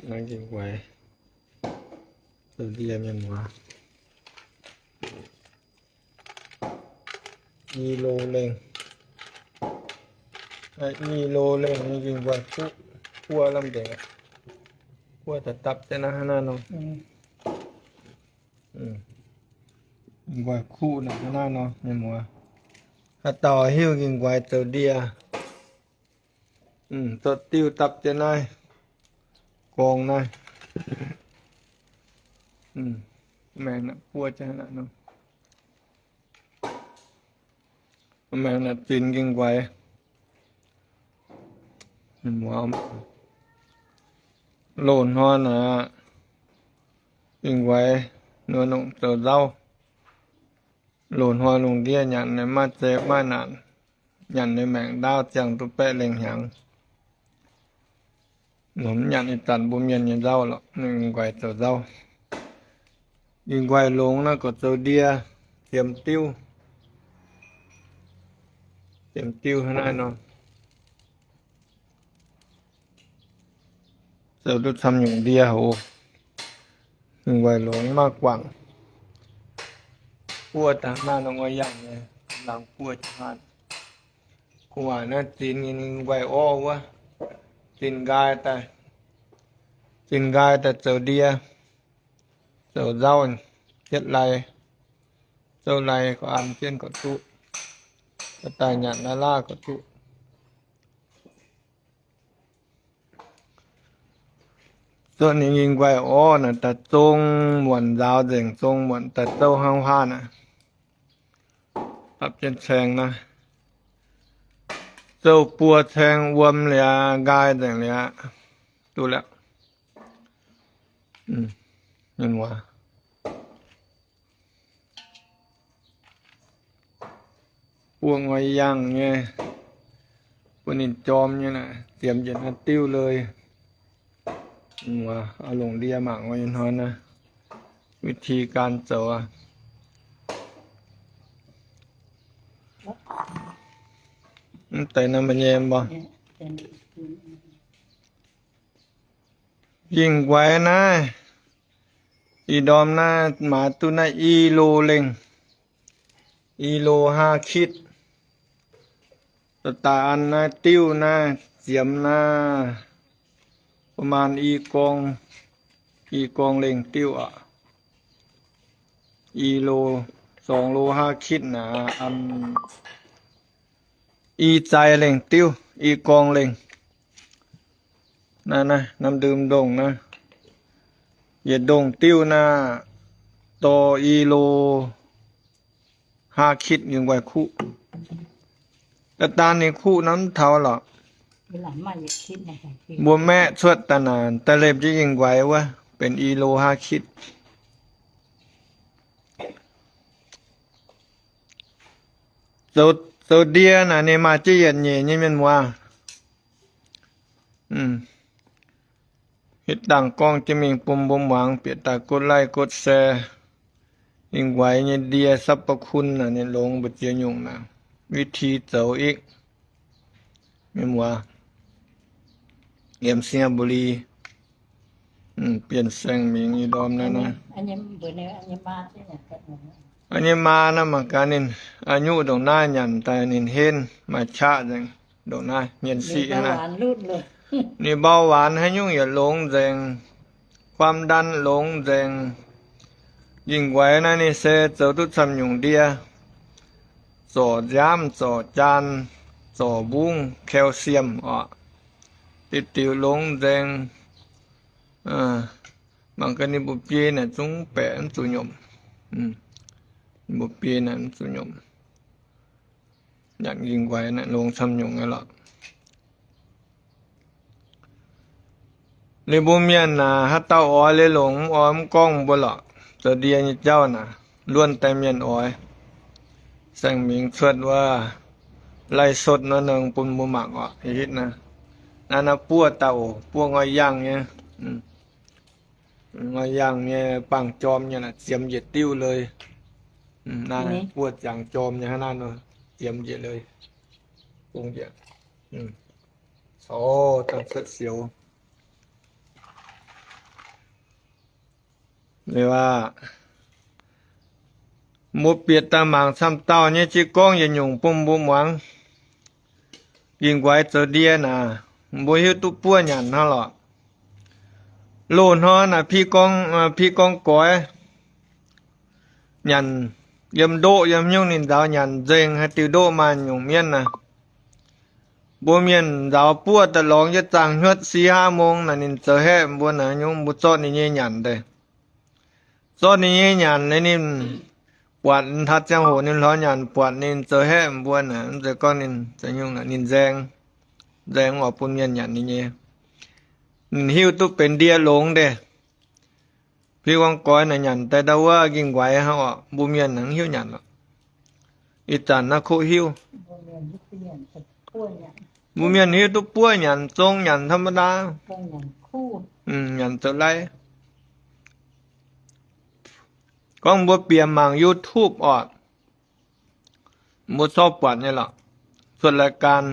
Naaiv ging-nquaix zoux ndie mienh muoz. I lo lengh, i lo lengh nyei ging-nquaix kuv, buov lamh nzengc, buov dapv dapv jienv naaiv hnangv naaiv nor. Ging-nquaix kuv naaiv hnangv naaiv nor, mienh muoz. Haaix dauh hiuv ging-nquaix zoux ndie, zorqv diuv dapv jienv naaiv gorngv naaiv. Maengx naaiv buov jienv naaiv nor. Maengx naaiv zinx ging-nquaix. Loz-hnoi naaic, ging-nquaix nor nongc zoux nzauv. Loz-hnoi lungh ndiev nyanc maiv zeiz maiv naanc, nyanc nyei maengc ndaauv ziangh duqv baeqv lengh hnyangx. Mv nyanc ih zanc mbuo mienh nyei nzauv lorqc, ging-nquaix zoux nzauv. Ging-nquaix longx naaiv gorqv zoux ndie, ziemx diuv, ziemx diuv hnangv naaiv nor. Zoux duqv camv nyungc ndie oc. Ging-nquaix longx maiv guangc. Buov daaih naaiv nor, yangh nyei, laangz buov jiex haaix. Gu'nguaaic naaiv zinx ging-nquaix orv wuov, zinx nqaai daaih, zinx nqaai daaih zoux ndie, zoux nzauv, hietv lai, zouv lai gorqv an jienv gorqv duqv, daaih nyanc lai laav gorqv duqv. Zorqv ninh ging-nquaix orv naaic daaih zong muonc nzaaux nzengc, zong muonc daaih zouv hnangv haav naaic, dapv jienv caeng naaiv, zouv buo caeng wuom liuz, nqaai nzengc liuz, duqv liuz. Mienh muoz, buov ngoi yangh nyei, buov ninh jorm nyei naaic, ziemx njiec naaiv diuv lui. Mienh muoz, oix longc ndie mangc oix hnoi naaiv, วิธีการ zoux aqv. Mv deix naaiv mbuo nyei mbuo ging-nquaix naaiv, ih ndorm naaiv maaiz duqv naaiv i lo lengh, i lo ห้า kitv. Daaih an naaiv diuv naaiv ziemx naaiv ประมาณ i gorng, i gorng lengh diuv aqv. I lo, สอง lo ห้า kitv naaic, an i zai lengh diuv, i gorng lengh. Naaiv, naaiv น้ำดื่มโด่ง naaiv, yietc ndongh diuv naaiv dorh i lo ห้า kitv ging-nquaix kuv. Daaih ninh kuv naaiv mv taux lorqc. Mbuo maeqv cuotv daaih naaic, daaih lepv jienv ging-nquaix wuov, benx i lo ห้า kitv. Zoux, zoux ndie naaic ninh maaih jienv yietc nyeic nyei, mienh muoz. Hitv dangh gorngv jienv mingh bun mbuo muangx, bieqc daaih กดไลค์ กดแชร์. Ging-nquaix nyei ndie สรรพคุณ naaic ninh longx mbu'ziex nyungc naaic, วิธี zoux ikv. Mienh muoz, yiem Singapore, Bienh Saeng Mingx nyei ndorm naaiv naaiv, nyei maa naaiv mangc gaax ninh, อายุ ndongc naaiv nyanc daaih ninh henv maaih qaqv nzengc, ndongc naaiv hmien siqv naaiv. Ninh เบาหวาน haaix nyungc yietc longx nzengc, ความดัน longx nzengc. Ging-nquaix naaiv ninh se zoux duqv camv nyungc ndie, zorc nziaamv, zorc jaan, zorc mbungv, แคลเซียม oc, diuh diuh longx nzengc. Mangc gaax ninh mbuo biei naaic zungv baeqc mv zuqc nyomc. Ninh mbuo biei naaic mv zuqc nyomc. Nyanc ging-nquaix naaic longx camv nyungc nyei lorqc. Liuz mbuo mienh naaic, haaix dauh oix liuz longc mv oix mv gorngv mbuo lorqc. Zoux ndie nyei jauv naaic, luonx daaih mienh oix. Saeng Mingx cuotv wuov ไลฟ์สด naaiv nor bun mbuo mangc oc. Hitv naaiv, naaiv naaiv buov daaih oc, buov ngoi yangh nyei. Ngoi yangh nyei bangh jorm nyei naaic, ziemx njiec diuv lui. Naaiv buov ziangx jorm nyei hnangv naaiv nor, ziemx njiec lui. Bung njiec. Caux dangh cuotv sioux. Weic waac, mbuo bieqc daaih mangc camv dauh nyei jiez gorngv yietc nyungc bun mbuo muangx. Ging-nquaix zoux ndie naaic, mbuo hiuv duqv buov nyanc hnangv lorqc. Loz-hnoi naaic pi gorngv, pi gorngv goix nyanc yiem ndoqv yiem nyungc ninh nzaaux nyanc nzengc, haaix diuh ndoqv maaih nyungc mienv naaic. Mbuo mienh nzaaux buov daaih lorngx jienv zaangh hnyuotv si haa mong naaic ninh zoux haeqv mbuo naaic nyungc, mbuo zorqv ninh nyei nyanc daaih. Zorqv ninh nyei nyanc naaic ninh buatc, ntaaix ziangh hoc ninh lorz nyanc buatc ninh zoux haeqv mbuo naaic, mv zeiz gorngv ninh zoux nyungc naaic, ninh nzaeng, nzaeng oix bun mienh nyanc ninh nyei. Ninh hiuv duqv benx ndie longx deix. Pi gorngv goix naaic nyanc daaih ndau wuov ging-nquaix hnangv orqc, mbuo mienh mv hiuv nyanc lorqc. Ih zanc naaiv kuv hiuv. Mbuo mienh hiuv duqv buov nyanc, zong nyanc ธรรมดา. Nyanc zoux lai. Gorngv mbuo bieqc mangc YouTube orqc, mbuo corc buatc nyei lorqc. Cuotv รายการ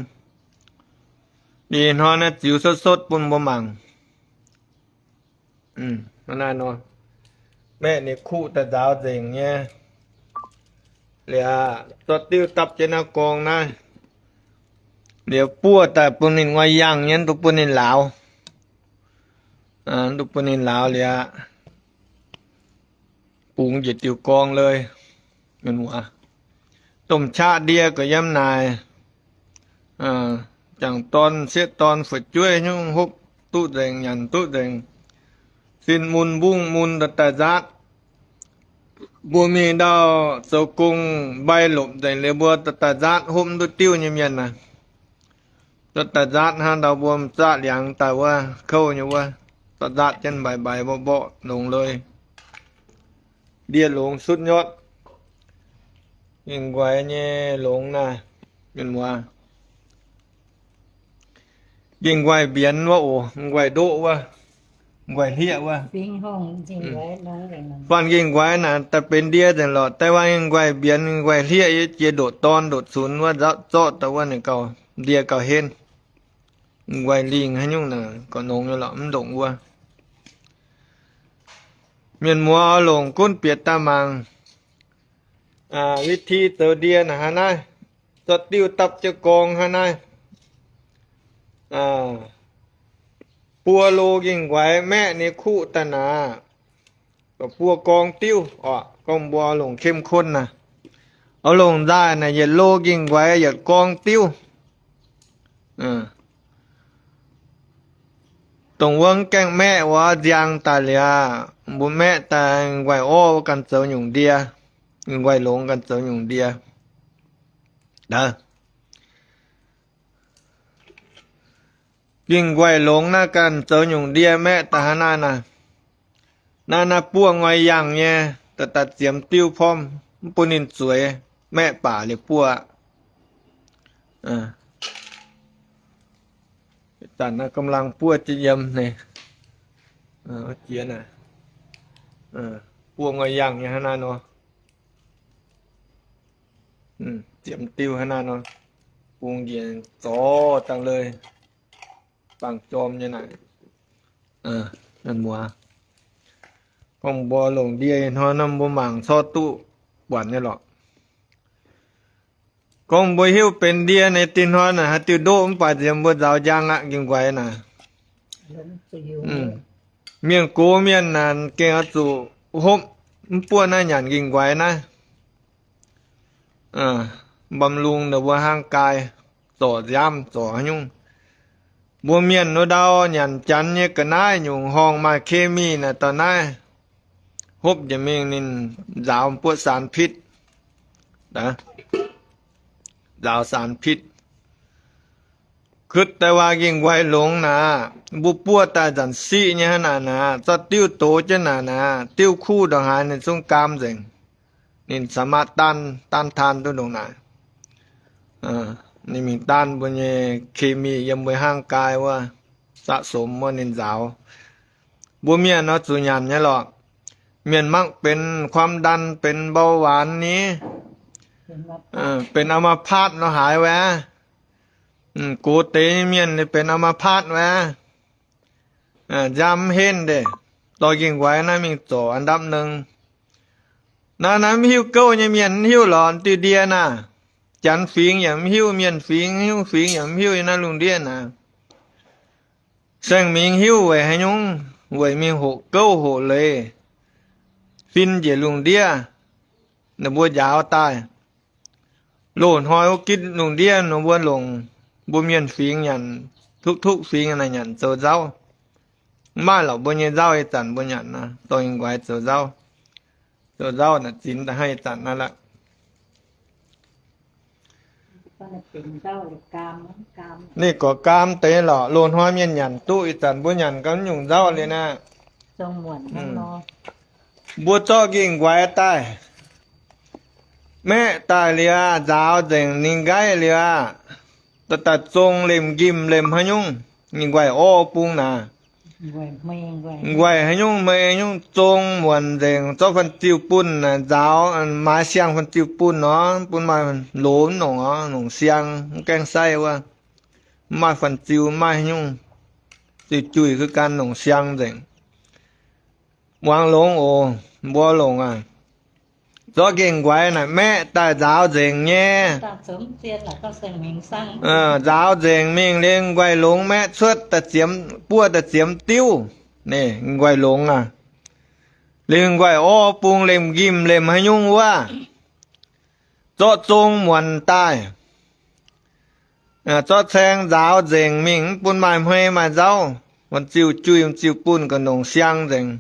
ih hnoi naaiv ziux sotv-sotv bun mbuo mangc. Naaiv nor, maeqv ninh kuv daaih nzaaux nzengc nyei. Liuz, zorqv diuv dapv jienv naaiv gorngv naaiv. Liuz buov daaih bun ninh nguaih yangh nyei, duqv bun ninh lauz. Duqv bun ninh lauz liuz, bungx njiec diuh gorngv lui. Domh qaqv ndie gorqv yiem naaic, jangc dorn, sieqv dorn, fu'jueiv nyungc hopv duqv nzengc, nyanc duqv nzengc. Sin mun mbungv mun daaih daaih nzaatv. Mbuo mingh ndau zoux gong mbai lopc nzengc liuz mbuo daaih daaih nzaatv hopv mv duqv diuv nyei mienh naaic. Daaih daaih nzaatv hnangv ndau mbuo zaqv liangx daaih wuov kouv nyei wuov, zorqv nzaatv jienv mbaix mbaix mborqv mborqv longx lui. Ndie longx sutv nyotv. Ging-nquaix nyei longx naaic, mienh muoz. Ging-nquaix mbienx wuov oc, nquaix ndoqv wuov, nquaix hlieqv wuov. Faanh ging-nquaix naaic daaih benx ndie nzengc lorqc. Daaih wuov ging-nquaix mbienx, nquaix hlieqv yie jiex ndoqc dorn ndoqc cunx wuov nzautv zorqv daaih wuov ninh gauh ndie gauh henv. Nquaix lingh haaix nyungc naaic gorqv nongx nyei lorqc, mv ndongc wuov. Mienh muoz oix longc gunv bieqc daaih mangc. วิธี zoux ndie naaic hnangv naaiv, zorqv diuv dapv jienv gorngv hnangv naaiv. Buo lo ging-nquaix maeqv ninh kuv daaih naaic, buo gorngv diuv oc. Gorngv mbuo oix longc เข้มข้น naaic, oix longc nzaaih naaic yietc lo ging-nquaix yietc gorngv diuv. Dongh wuov gaengh maeqv wuov nziang daaih liuz, mbuo maeqv daaih nquaix orv ganh zoux nyungc ndie, nquaix longx ganh zoux nyungc ndie. Ging-nquaix longx naaiv ganh zoux nyungc ndie maeqv daaih hnangv naaiv naaic. Naaiv naaiv buov nguaih yangh nyei, daaih daaih ziemx diuv pormv, mv bun ninh zueiz, maeqv baac liuz buov. Zanc naaiv กำลัง buov jienv yiem naaic. Jiex naaic, buov nguaih yangh nyei hnangv naaiv nor. Ziemx diuv hnangv naaiv nor, bungx njiec zorc dangh lui, bangh jorm nyei naaic. Muoz, gorngv mbuo longc ndie hnoi nor mbuo mangc corc duqv buatc nyei lorqc. Gorngv mbuo hiuv benx ndie nyei, dinh hnoi naaic haaix diuh ndoqv mv baac nziex mbuo nzaaux njang aqv, ging-nquaix naaic. Mienh gox mienh naaic gengh oix zuqc hopv mv buov naaiv nyanc ging-nquaix naaiv. บำรุง ninh mbuo ร่างกาย, zorc nziaamv zorc haaix nyungc. Mbuo mienh wuov ndau nyanc janx nyei ga'naaiv nyungc horngh maaih เคมี naaic dorh naaiv hopv njiec mingh ninh nzaaux buov สารพิษ. Nzaaux สารพิษ. Kuotv daaih waac ging-nquaix longx naaic, mbuo buov daaih nzanc siqv nyei hnangv naaic naaic, zorqv diuv dox jienv naaic naaic, diuv kuv ndongc haaix ninh zungv gaam nzengc. Ninh สามารถ taan, taan taan duqv ndongc naaic. Ninh mingh taan mbuo nyei เคมี yiem mbuo ร่างกาย wuov, สะสม wuov ninh nzaaux. Mbuo mienh nor zuqc nyanc nyei lorqc. Mienh mangc benx ความดัน, benx เบาหวาน ni, benx อัมพาต nor haaix wuov. Gox deix nyei mienh ninh benx อัมพาต wuov. Nziaamv mv henv deix, Dorh Ngingh Waix naaiv mingh zorc an ndapv neng. Naaiv, naaiv mv hiuv gouv nyei mienh mv hiuv lorz diuh ndie naaiv. Janx fingx yaac mv hiuv, mienh fingx, Hiuv fingx yaac mv hiuv nyei naaiv lungh ndiev naaiv. Saeng Mingx hiuv weic haaix nyungc? Weic mingh hoqc gouv hoqc leiz, fin njiec lungh ndiev, ninh mbuo njaaux daaih. Loz-hnoi wuov gitv lungh ndiev ninh mbuo longc mbuo mienh fingx nyanc, duqv duqv fingx naaic nyanc zoux nzauv. Mv maaih lorqc mbuo nyei nzauv ih zanc mbuo nyanc naaiv, dorh Ngingh Waix zoux nzauv. Zoux nzauv naaic zinx daaih hnangv ih zanc naaiv lorqc. Ninh gorqv gaam deix lorqc, loz-hnoi mienh nyanc duqv, ih zanc mbuo nyanc gau nyungc nzauv liuz naaiv. Mbuo zorqv Ngingh Waix daaih, maeqv daaih liuz aqv, nzaaux nzengc ninh nqaiv liuz aqv, daaih zong lemh nqimh lemh haaix nyungc, Ngingh Waix orv bung naaic. Nqwaih haaix nyungc hmei haaix nyungc zong muonc nzengc, zorqv fanh ziuh bunh naaic nzaaux, maaiz siang fanh ziuh bunh nor, bun maaih loz mv nongc oc, nongc siang mv gaengh sai wuov, mv maaih fanh ziuh, mv maaih haaix nyungc, ziuh juih ga'ganh nongc siang nzengc. Muangx longx oc, mbuo longc aqv. Zorqv Ngingh Waix naaic maeqv daaih nzaaux nzengc nyei. Nzaaux nzengc mingh liuz Ngingh Waix longx maeqv cuotv daaih ziemx, buov daaih ziemx diuv. Ninh Ngingh Waix longx aqv. Liuz Ngingh Waix orv bung lemh nqimh lemh haaix nyungc wuov, zorqv zong muonc daaih, zorqv caeng nzaaux nzengc mingh, mv bun maaih hmei maaih nzauv, fanh ziuh juih, fanh ziuh bunh ga'nongc siang nzengc.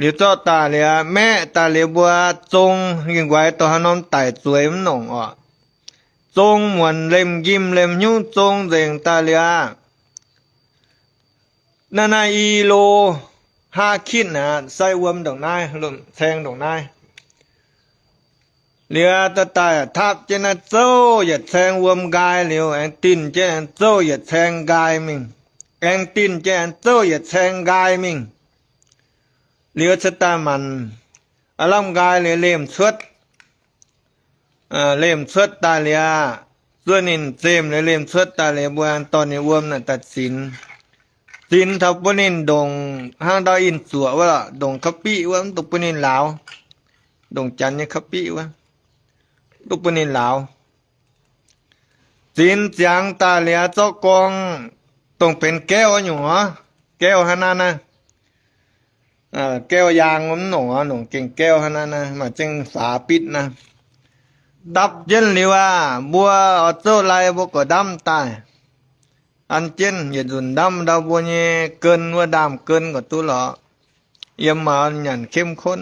Liuz zorqv daaih liuz maeqv daaih liuz mbuo zong, Ngingh Waix dorh haaix norm daic zueiz mv nongc oc. Zong muonc lemh nqimh lemh haaix nyungc zong nzengc daaih liuz aqv, naaiv naaiv i lo haav kitv aqv, sai wuom ndongc naaiv, caeng ndongc naaiv. Liuz daaih daaih tapv jienv naaiv zouv yietc caeng wuom nqaai liuz aengx dinh jienv aengx zouv yietc caeng nqaai mingh. Aengx dinh jienv aengx zouv yietc caeng nqaai mingh. Liuz cingx daaih manc aav lamh nqaai liuz lemh cuotv. Lemh cuotv daaih liuz, zuov ninh zemh liuz lemh cuotv daaih liuz mbuo dorh ninh wuom naaic daaih zinx. Zinx taux bun ninh ndongc hnangv ndau in zuoqc wuov lorqc, ndongc ka'biqv wuov, mv dungx bun ninh lauz. Ndongc janx nyei ka'biqv wuov, mv dungx bun ninh lauz. Zinx ziangx daaih liuz zorqv gorngv dongh benx gaev nyungc oc. Gaev hnangv naaiv naaiv. Gaev yaang mv nongc oc, nongc gengh gaev hnangv naaiv naaiv, maaih zengv faaux bitv naaiv. Dapv jienv liuz aqv, mbuo oix zouv lai mbuo gorqv ndamv daaih. An jienv yietc nzunc ndamv ndau mbuo nyei gen wuov, ndaamv-gen gorqv duqv lorqc. Yiem maaih nyanc เข้มข้น,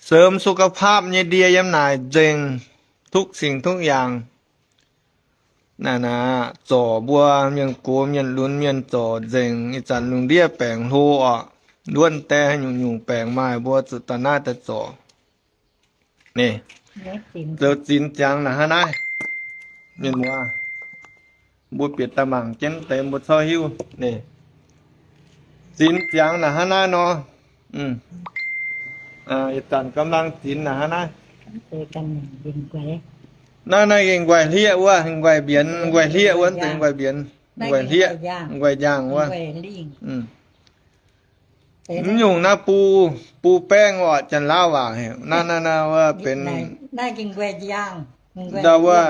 เสริมสุขภาพ nyei ndie yiem naaic nzengc ทุกสิ่งทุกอย่าง. Naaiv naaic zorc mbuo mienh gox mienh lunx mienh zorc nzengc. Ih zanc lungh ndiev baengc hlo oc. Nduov deix haaix nyungc nyungc baengc maaih mbuo zuqc daaih naaiv daaih zorc. Ninh zoux zinx ziangx naaic hnangv naaiv. Mienh muoz, mbuo bieqc daaih mangc jienv deix mbuo corc hiuv. Ninh zinx ziangx naaic hnangv naaiv nor. Ih zanc กำลัง zinx naaic hnangv naaiv. Naaiv naaiv Ngingh Nquaih Hlieqv wuov, Ngingh Nquaih Mbienx, Ngingh Nquaih Hlieqv wuov, Ngingh Nquaih Mbienx, Ngingh Nquaih Hlieqv, Ngingh Nquaih Njang wuov. Mv nyungc naaiv buu, buu baeng oc, Janx-Laauv waac heuc naaiv, naaiv, naaiv wuov benx ndau wuov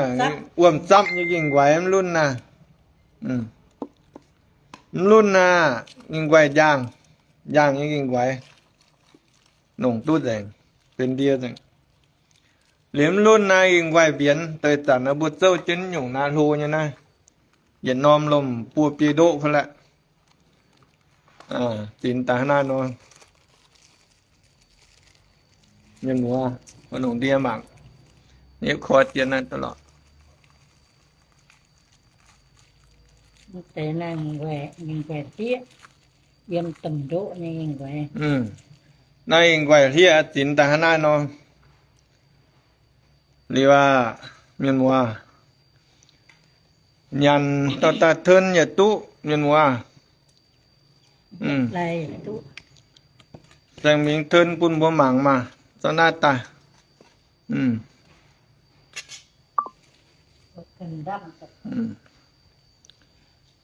wuom-zapv nyei Ngingh Nquaih mv lunv naaiv. Mv lunv naaiv Ngingh Nquaih Njang, Njang nyei Ngingh Nquaih, nongc duqv nzengc, benx ndie nzengc. Liuz mv lunv naaiv Ngingh Nquaih Mbienx, deix zanc naaiv mbuo zouv jienv nyungc naaiv hlo nyei naaiv, yietc norm lomh buo biei ndoqv fai laeqv. Zinx daaih hnangv naaiv nor. Mienh muoz, nongc ndie mangc, ninh koi dien naaiv daaih lorqc. Naaiv Ngingh Nquaih Hlieqv zinx daaih hnangv naaiv nor. Liuz aqv, mienh muoz, nyanc dorh daaih เทิร์น yietc duqv, mienh muoz. Saeng Mingx เทิร์น bun mbuo mangc maah, zorqv naaiv daaih.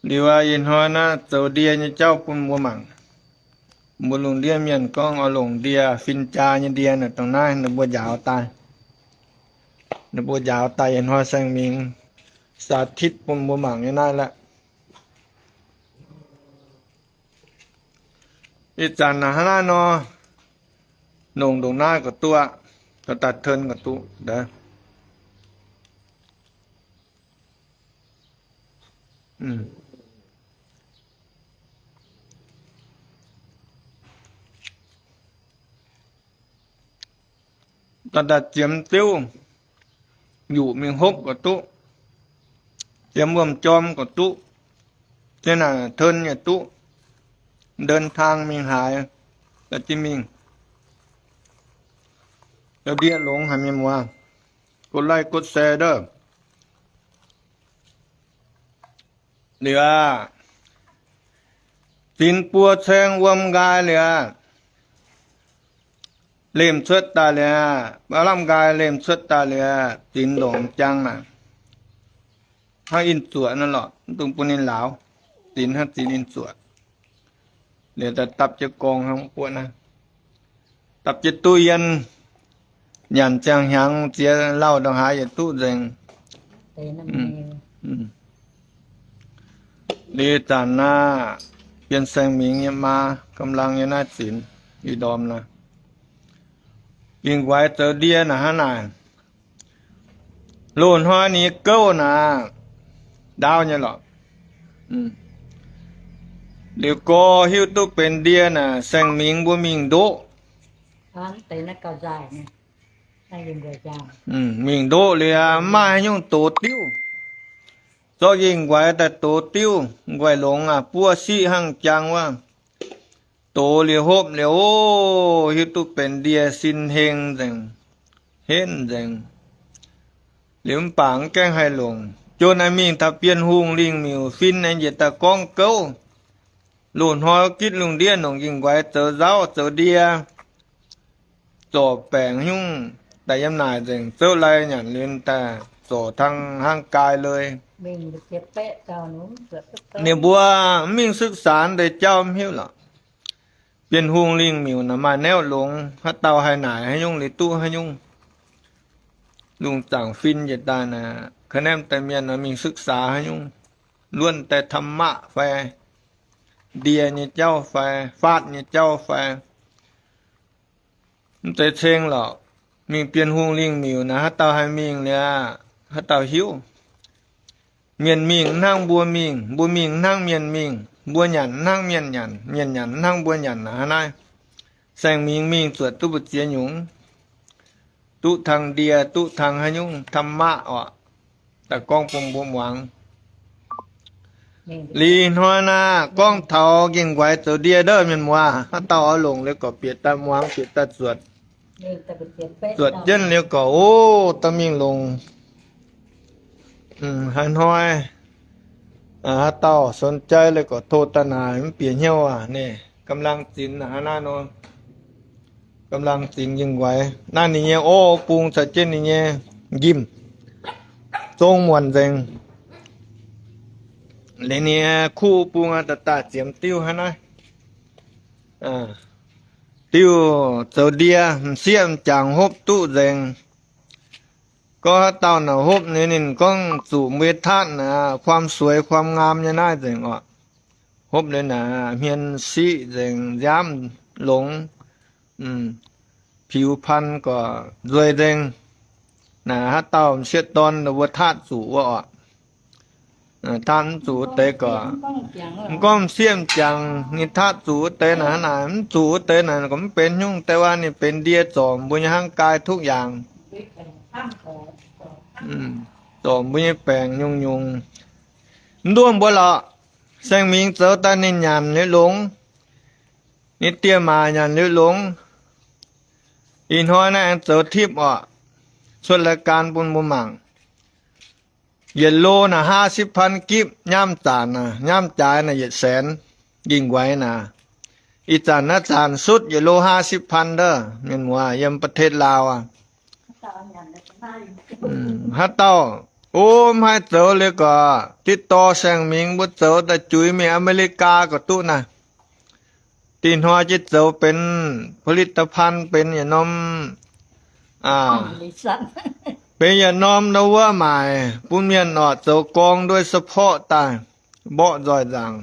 Liuz aqv, ih hnoi naaiv zoux ndie nyei jauv bun mbuo mangc. Mbuo lungh ndiev mienh gorngv oix longc ndie, fin-jaa nyei ndie naaic, dongh naaiv ninh mbuo njaaux daaih. Ninh mbuo njaaux daaih yietc hnoi saeng-mingx สาธิต bun mbuo mangc nyei naaiv laeh. Ih zanc naaic hnangv naaiv nor, longc ndongc naaiv ga'duqv, ga'daaih tern ga'duqv. Daaih daaih ziemx diuv, yuqc mingh hopv ga'duqv, ziemx wuom-jorm ga'duqv, ziemx naaic tern yaac duqv, เดินทาง mingh haaix, daaih jienv mingh. Ndie longx haic mienh muoz, กดไลค์ กดแชร์ douh. Liuz aqv, zinx buo caeng wuom nqaai liuz aqv, lemh cuotv daaih liuz aqv, baav lamh nqaai lemh cuotv daaih liuz aqv, zinx longc jangv naaic, hnangv in zuoqc naaiv lorqc, mv dungx bun ninh lauz. Zinx hnangv zinx in zuoqc. Liuz daaih dapv jienv gorngv hnangv mv buoqv naaiv, dapv jienv duqv yiem, nyanc ziangh hnyangx ziex lauh ndongc haaix yietc duqv nzengc. Liuz zanc naaiv, Bienh Saeng Mingx nyei maa กำลัง yiem naaiv zinx, ih ndorm naaiv, Ging-Waix zoux ndie naaic hnangv naaic. Loz-hnoi ninh nyei gouv naaic, ndaauv nyei lorqc. Liuz gorx hiuv duqv benx ndie naaic, Saeng Mingx mbuo mingh ndoqv. Mingh ndoqv liuz, mv maaih haaix nyungc dox diuv. Zorqv Ging-Waix daaih dox diuv, Ging-Waix longx aqv, buov siqv hnangv jangx wuov. Dox liuz hopv liuz, o, hiuv duqv benx ndie sin heng nzengc, henv nzengc. Liuz mv baac mv gaengh haih longc, jomc naaiv mingh taux Bienh Hungh lingh miuc fin aengx njiec daaih gorngv gouv. Loz-hnoi gitv lungh ndiev nongc Ging-Waix zoux nzauv zoux ndie, zorc baengc nyungc daaih yiem naaic nzengc, zouv lai nyanc liuz daaih zorc tang hnangv gaai lui. Ninh mbuo mv mingh ศึกษา deix jauv mv hiuv lorqc. Bienh Hungh lingh miuc naaic maaih naaiv longx, haaix dauh haih naaic haaix nyungc liuz duqv haaix nyungc. Lungh zaangc fin njiec daaih naaic, ka'naemv daaih mienh mingh ศึกษา haaix nyungc, luonv daaih ธรรมะ fai, ndie nyei jauv fai, faatv nyei jauv fai. Mv zeiz ceng lorqc. Mingh Bienh Hungh lingh miuc naaic, haaix dauh haih mingh liuz, haaix dauh hiuv. Mienh mingh mv hnangv mbuo mingh, mbuo mingh mv hnangv mienh mingh, mbuo nyanc mv hnangv mienh nyanc, mienh nyanc mv hnangv mbuo nyanc aqv. Hnangv naaiv, Saeng Mingx mingh zuotc duqv mbu'ziex nyungc, duqv tang ndie, duqv tang haaix nyungc ธรรมะ orqc, daaih gorngv bun mbuo muangx. Liuz hnoi naaic, gorngv taux Ging-Waix zoux ndie ndov mienh muoz, haaix dauh oix longc liuz gorqv bieqc daaih muangx, bieqc daaih zuotc. Zuotc jienv liuz gorqv, o, daaih mingh longc. Haaix hnoi haaix dauh สนใจ liuz gorqv tov daaih naaic, mv bieqc hnyouv aqv. Ninh กำลัง zinx aqv, hnangv naaiv nor. กำลัง zinx Ging-Waix. Naaiv ninh nyei orv bung caux jienv ninh nyei njimv zong muonc nzengc. Liuz ninh nyei kuv bung daaih daaih ziemx diuv hnangv naaiv. Diuv zoux ndie m'sieqv m'jangc hopv duqv nzengc. Gorngv haaix dauh naaic hopv liuz ninh gorngv zuqc mbuo nyei tatv naaic, ความสวยความงาม nyei naaiv nzengc orqc. Hopv liuz naaic hmien siqv nzengc, nziaamv longx, ผิวพรรณ gorqv nzueic nzengc. Naaic haaix dauh m'sieqv dorn mbuo tatv zuqc wuov orqc. Tatv mv zuqc wuov deix gorqv, mv gorngv m'sieqv m'jangc ninh tatv zuqc wuov deix naaic, naaic mv zuqc wuov deix naaic gorqv mv benx nyungc. Deix waac ninh benx ndie zorc mbuo nyei hnangv gaai ทุกอย่าง. Zorc mbuo nyei baengc nyungc-nyungc. Mv nduov mbuo lorqc. Saeng Mingx zoux daaih ninh nyanc liuz longx, ninh dieh maac nyanc liuz longx. Ih hnoi naaiv aengx zoux tipv orqc, cuotv รายการ bun mbuo mangc. Yietc lo naaic ห้าสิบพัน gipv, nyaamv zanc naaic, nyaamv jaaix naaic yietc แสน, Ging-Waix naaic. Ih zanc naaiv zanc sutv yietc lo ห้าสิบพัน ndov, mienh muoz yiem ประเทศลาว aqv. Haaix dauh o mv haih zoux liuz gorqv, ติดต่อ Saeng Mingx mbuo zoux daaih juix mingh อเมริกา gorqv duqv naaic. Dih hnoi jienv zoux benx ผลิตภัณฑ์ benx yietc norm, benx yietc norm ndau wuov maaic bun mienh orqc, zoux gorngv nduov เฉพาะ daaih, mborqv nzoih nzaangc,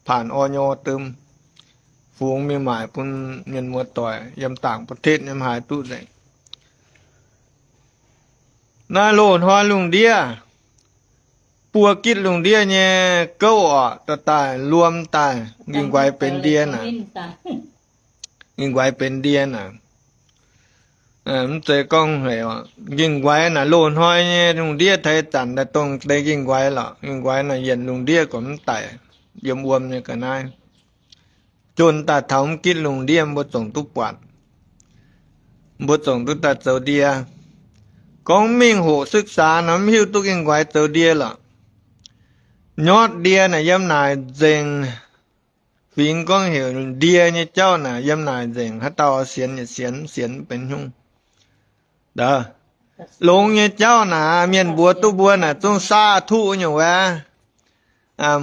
ผ่าน อย. Dom fungx mingh maaic bun mienh muoz-doic yiem ต่างประเทศ yiem haaix duqv nzengc. Naaiv loz-hnoi lungh ndiev, buo gitv lungh ndiev nyei gouv orqc, daaih daaih luom daaih, nqingh nquaix benx ndie naaic. Nqingh nquaix benx ndie naaic. Mv zeiz gorngv haic, nqingh nquaix naaic loz-hnoi nyei lungh ndiev taux ih zanc daaih dongh deix nqingh nquaix lorqc. Nqingh nquaix naaic yienc lungh ndiev gorqv mv daic, yiem wuom nyei ga'naaiv. Jun daaih taux mv gitv lungh ndiev mbuo zongc duqv buatc, mbuo zongc duqv daaih zoux ndie. Gorngv mv mingh hoqc ศึกษา nor mv hiuv duqv nqingh nquaix zoux ndie lorqc. Nyotv ndie naaic yiem naaic nzengc. Fingx gorngv heuc ndie nyei jauv naaic yiem naaic nzengc. Haaix dauh oix sienx yietc sienx, mv sienx mv benx hnyungv. Longx nyei jauv naaic mienh mbuox duqv mbuo naaic zungv saav tuqv nyungc wuov.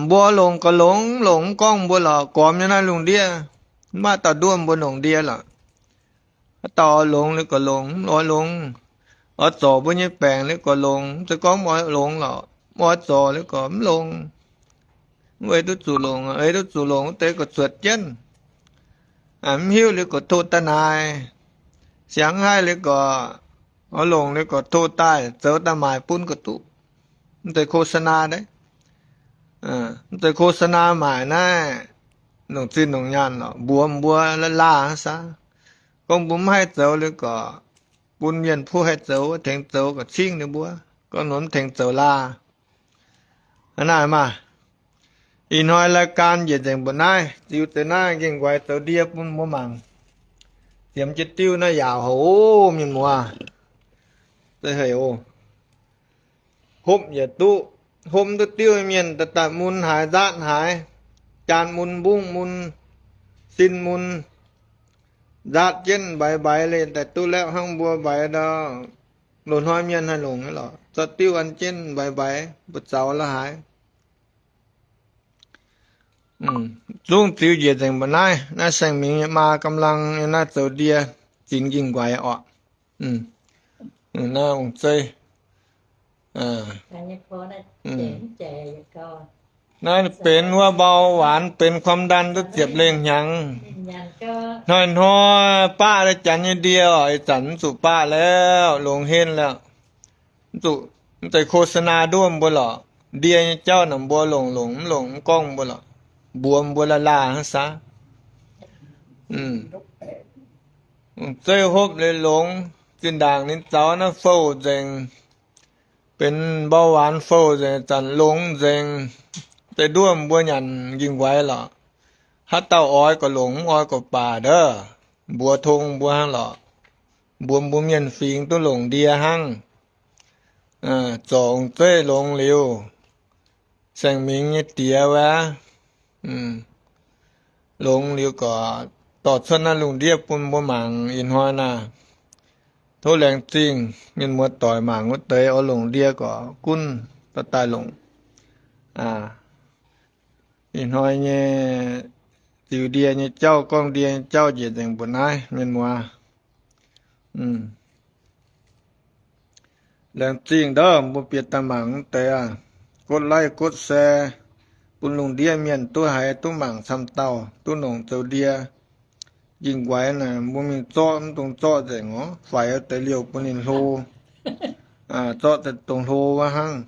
Mbuo longc gauh longx, mv longc mv gorngv mbuo lorqc. Gormx nyei naaiv lungh ndiev, mv maaih dauh nduov mbuo longc ndie lorqc. Haaix dauh oix longx liuz gauh longx, mv oix longx. Oix zorc mbuo nyei baengc liuz gauh longx, mv zeiz gorngv mv oix longx lorqc. Mv oix zorc liuz gauh mv longx. Mv ei duqv zuqc longx, ei duqv zuqc longx wuov deix gauh cuotv jienv. Mv hiuv liuz gauh tov daaih naaic. Siangx haih liuz gauh, oix longc liuz gauh tov daaih, zoux daaih maaic bun gauh duqv. Mv zeiz โฆษณา deix. Mv zeiz โฆษณา maaic naaiv, longc zinh longc nyaanh lorqc, mbuox mbuo laanh laanh hnangv saah. Gorngv mbuo mv haih zoux liuz gorqv, bun mienh puoqv haih zoux, tengx zoux gorqv cingv ninh mbuo. Gorngv nor mv tengx zoux laanh. Hnangv naaic maah. Ih hnoi รายการ njiec nzengc mbuo naaiv, ziux deix naaiv nqingh nquaix zoux ndie bun mbuo mangc. Ziemx jienv diuv naaiv yaauc hoc mienh muoz. Hopv yietc duqv, hopv duqv diuv mienh daaih daaih mun haaix nzaatv haaix, jaan mun, mbungv mun, sin mun, nzaatv jienv mbaix mbaix leih daaih duqv laepv hnangv mbuo mbaix ndau. Loz-hnoi mienh haih longc nyei lorqc, zorqv diuv an jienv mbaix mbaix, mbu'zaux la'haaix. Zungv ziux njiec nzengc mbuo naaiv, naaiv Saeng Mingx nyei maa กำลัง nyei naaiv zoux ndie, zinx nqingh nquaix orqc. Naaiv ong-zeiv. Naaiv benx wuov เบาหวาน, benx ความดัน duqv ziepc lengh hnyangx. Hnoi-hnoi baqv deix janx nyei ndie oc, ih zanc mv zuqc baqv lauh, longx henv lauh. Mv zeiz โฆษณา nduov mbuo lorqc. Ndie nyei jauv naaic mbuo longc longc mv longc mv gorngv mbuo lorqc. Mbuox mbuo laanh laanh hnangv saah. Zeiv hopv leiz longx, zinh ndaangc ninh zaux naaiv fouv nzengc, benx เบาหวาน fouv nzengc, zanc longx nzengc. Deix nduov mbuo nyanc nqingh nquaix lorqc. Haaix dauh oix gauh longc, mv oix gauh baac ndov. Mbuox tong mbuo hnangv lorqc. Mbuox mbuo mienh fingx duqv longc ndie hnangv. Zorc ong-zeiv longx liuz, Saeng Mingx nyei diex wuov, longx liuz gorqv dorh cuotv naaiv lungh ndiev bun mbuo mangc ih hnoi naaiv. Tov laengz zingh mienh muoz doic mangc wuov deix oix longc ndie gorqv gunv daaih daaih longc. Ih hnoi nyei ziux ndie nyei jauv, gorngv ndie nyei jauv njiec nzengc mbuo naaiv mienh muoz. Laengz zingh ndov mbuo bieqc daaih mangc wuov deix aqv. กดไลค์ กดแชร์ bun lungh ndiev mienh duqv haiz duqv mangc camv dauh duqv longc zoux ndie. Nqingh nquaix naaic mbuo mingh zorqv mv dungx zorqv nzengc orv, faix deix liouh bun ninh hlo. Zorqv deix dongh hlo wuov hnangv.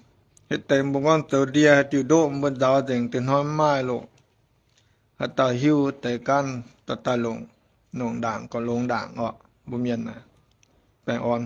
Hitv deix mbuo gorngv zoux ndie haaix diuh ndoqv mbuo nzaaux nzengc deix hnoi mv maaih loc. Haaix dauh hiuv deix gaanv daaih daaih longc, longc ndaangc gorqv longc ndaangc orqc, mbuo mienh naaic. Baengh orn.